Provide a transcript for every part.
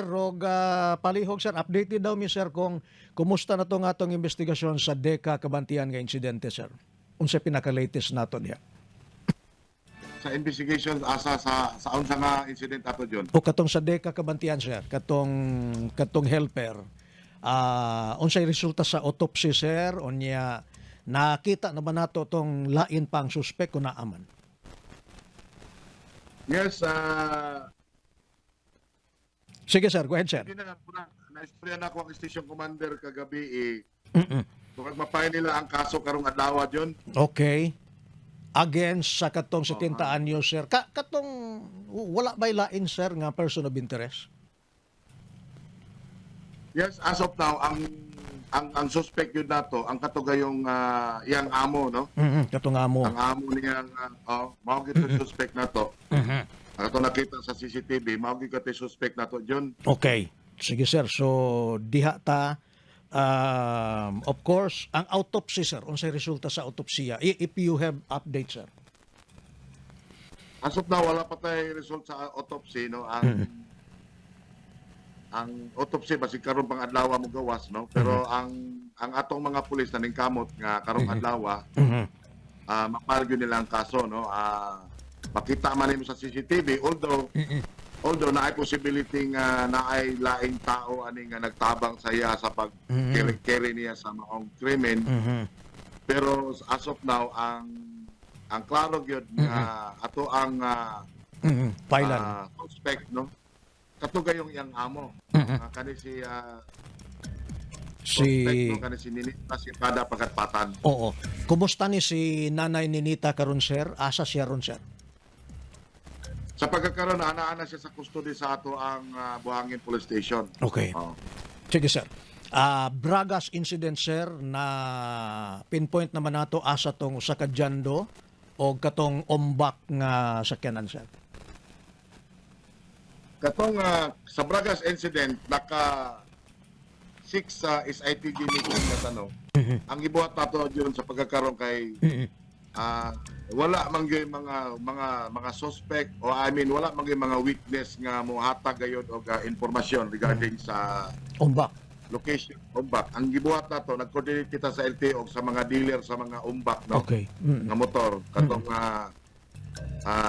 Rog palihog, sir, updated daw mi, sir, kung kumusta na tong atong investigasyon sa Deca Cabantian nga insidente, sir. Unsa pinaka-latest nato diha? Sa investigation asa sa unsa nga incident ato, John? O katong sa Deca Cabantian, sir, katong helper. Unsay resulta sa autopsy, sir? Unya nakita na ba nato tong lain pang suspect kung naaman? Yes, Sige sir, go ahead, sir. Hindi na na na-istorya na ako ang station commander kagabi eh. Bukag mapay nila ang kaso karong adlaw, John. Okay. Against sa katong 70 anyo, sir. Katong wala ba'y lain, sir, nga person of interest? Yes, as of now ang suspect yun nato ang katugayong iyang amo, no? Katong amo. Ang amo niyang oh, mao gyud to suspect nato. Ang ato nakita sa CCTV, mao gyud kato suspect nato, John. Okay. Sige sir. So diha ta of course, ang autopsy, sir, unsay resulta sa autopsiya? If you have update, sir. As of now, wala pa tayo result sa autopsy, no? Ang autopsy basig karon pang adlaw mo gawas, no? Pero ang atong mga pulis na ningkamot nga karong adlaw mapile gyud nila ang kaso, no? Makita man nimo sa CCTV, although naay possibility nga naay laing tao ani nga nagtabang sa iya sa pag carry niya sa maong krimen, pero as of now ang klaro gyud nga ato ang Pailan. Suspect, no, katugayong iyang amo. Kani si Si suspect, no, kani si Ninita si Pada Pagatpatan. Oo. Kumusta ni si Nanay Ninita karon, sir? Asa siya ron, sir? Sa pagkakaroon, ana-ana siya sa custody sa ato ang Buhangin Police Station. Okay. Oh. Sige sir. Bragas incident, sir, na pinpoint naman nato asa tong usa ka John Doe o katong ombak nga sakyanan, sir. Katong sa Bragas incident, naka six sa SITG meeting na tanong. Ang gibuhat nato yun sa pagkakaroon kay wala man gyud mga suspect o I mean wala man gyud mga witness nga mohatag gayud og impormasyon regarding sa Ombak. Location ombak. Ang gibuhat nato, nag-coordinate kita sa LTO og sa mga dealer sa mga ombak, no, nga motor katong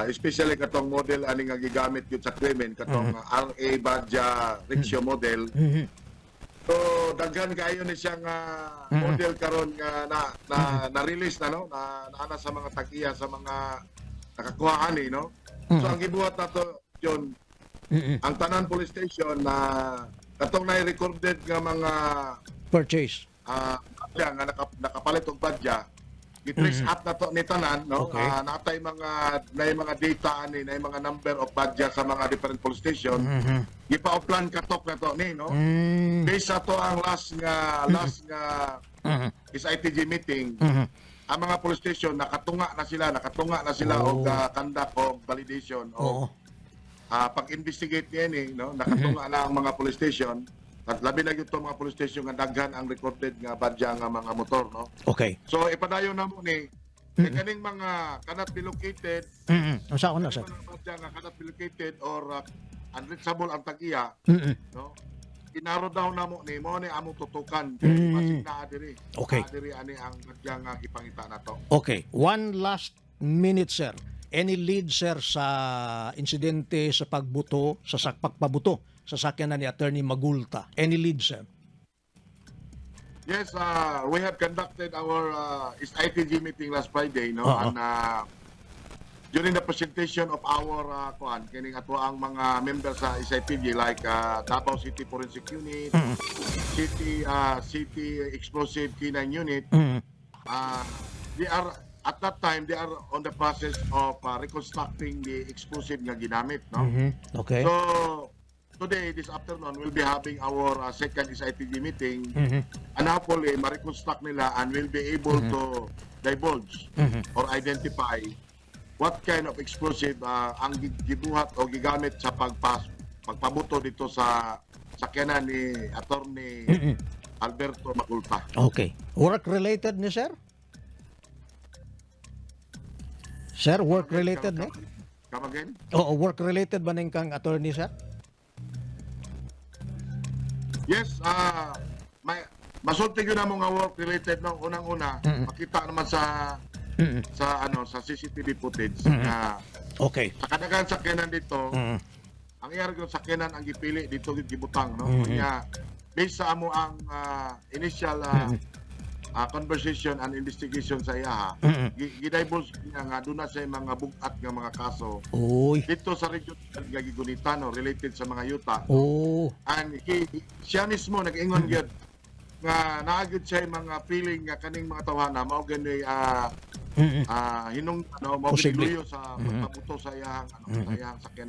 especially katong model ani nga gigamit gyud sa krimen, katong RA Badja Rickshaw model. So daghan kaayo ni siyang model karon nga na na-release na, no, na naana sa mga tag-iya sa mga nakakuha ani, no. So ang gibuhat nato yun, ang tanan police station na katong na-recorded nga mga Purchase. Badya nga nakapalit og badya, gi-trace up na to ni tanan, no. Natay mga nay mga data ani, nay mga number of badya sa mga different police station. Gipa-uplan katok na to ni, no. Based sa to ang last nga SITG meeting, ang mga police station nakatunga na sila og conduct og validation o pag-investigate niya ni, no, nakatunga na ang mga police station at labi na gyud to mga police station nga daghan ang recorded nga badya nga mga motor, no. So ipadayon na mo ni kay kaning mga cannot be located, Unsa ko na, sir? kaning mga badya nga cannot be located or unreachable ang tag-iya, no, inaro down na mo ni mo ni among tutukan kay basig naa diri. Naa diri ani ang badya nga gipangita nato. Okay. One last minute, sir. Any lead, sir, sa insidente sa pagbuto, sa pagpabuto sa sakyanan ni Attorney Magulta? Any lead, sir? Yes, we have conducted our SITG meeting last Friday, no? And during the presentation of our kuan, kining ato ang mga members sa SITG like Davao City Forensic Unit, City Explosive K9 Unit, they are at that time they are on the process of reconstructing the explosive nga ginamit, no? So today, this afternoon, we'll be having our second SITG meeting and hopefully ma-reconstruct nila and we'll be able to divulge or identify what kind of explosive ang gibuhat o gigamit sa pagpabuto dito sa sakyanan ni Attorney Alberto Maculta. Okay. Work related ni sir? Sir, work related ni? Come again? Oo, work related ba ning kang attorney, sir? Yes, may masulti gyud na mga work related, no. Unang-una, makita naman sa sa ano, sa CCTV footage nga sa kadaghan sakyanan dito, ang iyang gyud sakyanan ang gipili dito gyud gibutang, no. Unya, based sa amo ang initial conversation and investigation sa iyaha, gidivulge niya nga duna sa mga bugat nga mga kaso Uy. dito sa region nga gigunitan, no, related sa mga yuta. And siya mismo nag-ingon gyud nga naa gyud siya mga feeling nga kaning mga tawhana mao gani hinung ano, mao Posible. gani luyo sa pagpabuto sa iyang ano, sa iyang sakyanan.